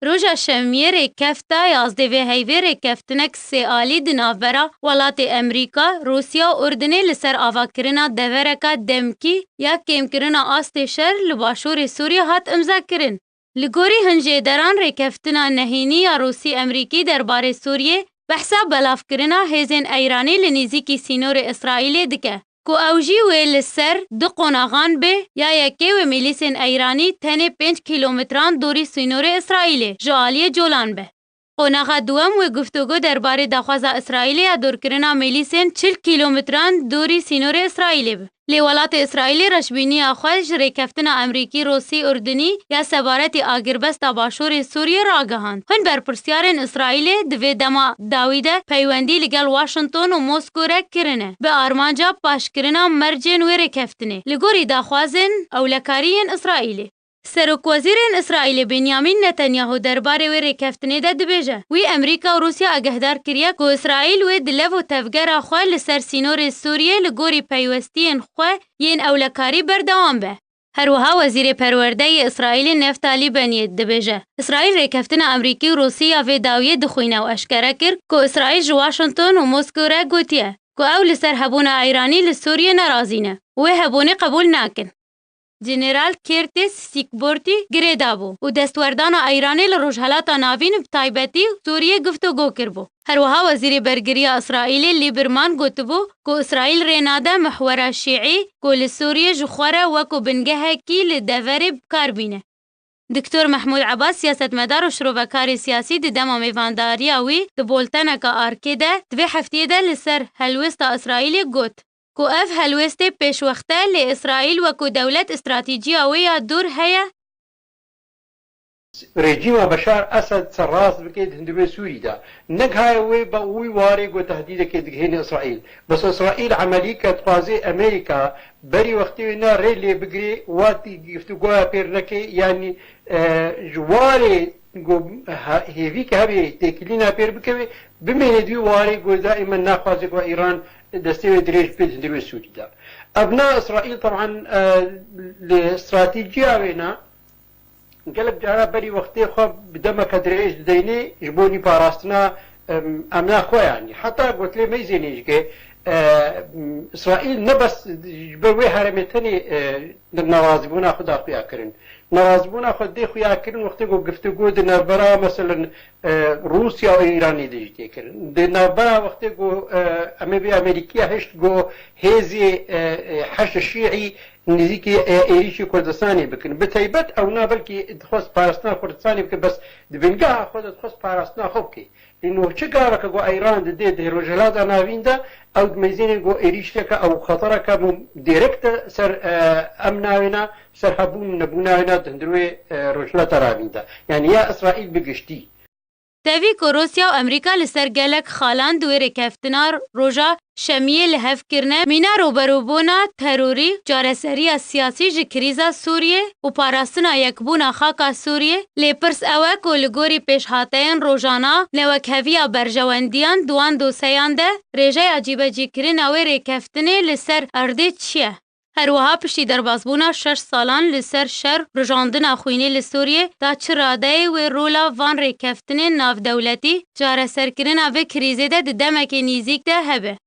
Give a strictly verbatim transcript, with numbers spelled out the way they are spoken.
Roja Şemiyê rêkefta yazdê vê heyvê rêkeftinek sêalî di navbera welatê Emerîka, Rûsya û Urdinê li ser avakirina devereka demkî ya kêmkirina astê şer li başûrê Sûriyê hat imzakirin. Li gorî hin jêderan rêkeftina nehênî ya Rûsî-Emerîkî derbarê Sûriyê behsa belavkirina hêzên Eyranî li nêzîkî sînorê Îsraîlê dike. Ku ew jî wê li ser du qonaxan bê, ya yekê wê mîlîsên Eyranî tenê pênc kîlometran dorî sînorê Îsraîlê ji aliyê Colan be. Qonaxa duwem wê guftûgo derbarê daxwaza Îsraîlê ya dorkirina mîlîsên çil kîlometran dorî sînorê Îsraîlê be. Lê welatê Îsraîlê reşbîniya xwe ji rêkeftina Emerîkî, Rûsî, Urdinî ya sebaretî agirbesta başûrê Sûriyê ragihand. Hin berpirsyarên Îsraîlê di vê dema dawî de peywendî li gel Washington û Moskow re kirine, bi armanca paşkirina mercên wê rêkeftinê, li gorî daxwazên ewlekarî yên Îsraîlê. Serokwezîrên Îsraîlê Benyamin Netanyahu derbarê wê rêkeftinê de dibêje, wî Emerîka û Rûsya agehdar kiriye ku Îsraîl wê di lev û tevgera xwe li ser sînorê Sûriyê li gorî peywestiyên xwe yên ewlekarî berdewam be. Her wiha Wezîrê Perwerde yê Îsraîlê Neftalî Benî dibêje, Îsraîl rêkeftina Emerîkî û Rûsî ya vê dawiyê dixwîne û eşkere kir ku Îsraîl ji Washington û Moskow re gotiye ku ew li ser hebûna Îranî li Sûriyê nerazî ne û wê hebûnê qebûl nakin. General Curtis Sykbortî girêdabû û destwerdana Îranê li Rojhelata Navîn bi taybetî Sûriyê guftûgo kiribû. Her wiha Wezîrê Bergiriya Îsraîlê Lieberman gotibû ku Îsraîl rê nade mihwera şîî ku li Sûriyê ji xwe re wekû bingehekî li deverê bi kar bîne. Doktor Mehmûd Ebas, siyasetmedar û şirovekarê siyasî, di dema mêvandariya wî di bolteneka Arkê de di vê heftiyê de li ser helwêsta Îsraîlê got ku ev helwêstê pêşwext e, lê Îsraîl wekû dewlet stratîciya wê ya dûr heye. Rejîma Beşar Esed serrast bike di hundirê Sûrî de. Negihaye wê be wî warê ku tehdîdekê digihêne Îsraîl. Bes Îsraîl emelî ke dixwaze Amerîka berî wextê wê ne rê lê bigirê, watî giftûgoya pêr neke, yanî, e, ji warê ku he-, hêvî ke hebe têkilîna pêr bikeve, bimêne di wî warê ku daîmen naxwaze ku Îran destê wê dirêj bike di hundirê Sûrî de. Ev ne Îsraîl, teban, e, li stratîciya wê ne, gelek cara berî wextê xwe bi demeke dirêj dideyne ji bo nî parastina, em, emna xwe, yanî heta gotilê meyzê nêjikê, e, Îsraîl ne bes ji ber wê herêmê tenê, e, nerazîbûna xwe da xuya kirin. Nerazîbûna xwe dê xuya kirin wextê ku giftûgo di navbera, meselen, e, Rûsya û Îranê de jî tê kirin. Di navbera wextê ku, e, em ê vê Amerîkiya hişt ku hêzê, e, e, Heşd Şîî nêzîkî, e, êrîşî Kurdistanê bikin. Bi taybet ewna belkî dixwest parastina Kurdistanê bike, bes di bingeha xwe de dixwest parastina xwe bike. Lê niha çi gaveke ku Îran didê di Rojhilata Navîn de, ew dimeyzêne ku êrîşeke ew xetereke dîrekt e ser, e, emna wê ne, ser hebûn û nebûna wê ne di hundirê, e, Rojhilata Navîn de. Yanî ya Îsraîl bi giştî. Tevî ku Rûsya û Amerîka li ser gelek xalan di wê rêkeftina roja Şemiyê li hev kirine, mîna rûberûbûna terorî, çareseriya siyasî ji krîza Sûriyê û parastina yekbûna xaka Sûriyê, lê pirs ew e ku li gorî pêşhateyên rojana, newekheviya berjewendiyan di wan doseyan de rêjeya cîbecîkirina wê rêkeftinê li ser erdê çi ye? Her wiha piştî derbasbûna şeş salan li ser şer rijandina xwînê li Sûriyê, da çi radeyê wê rola van rêkeftinên navdewletî çareserkirina vê krîzê de di demekê nêzîk de hebe?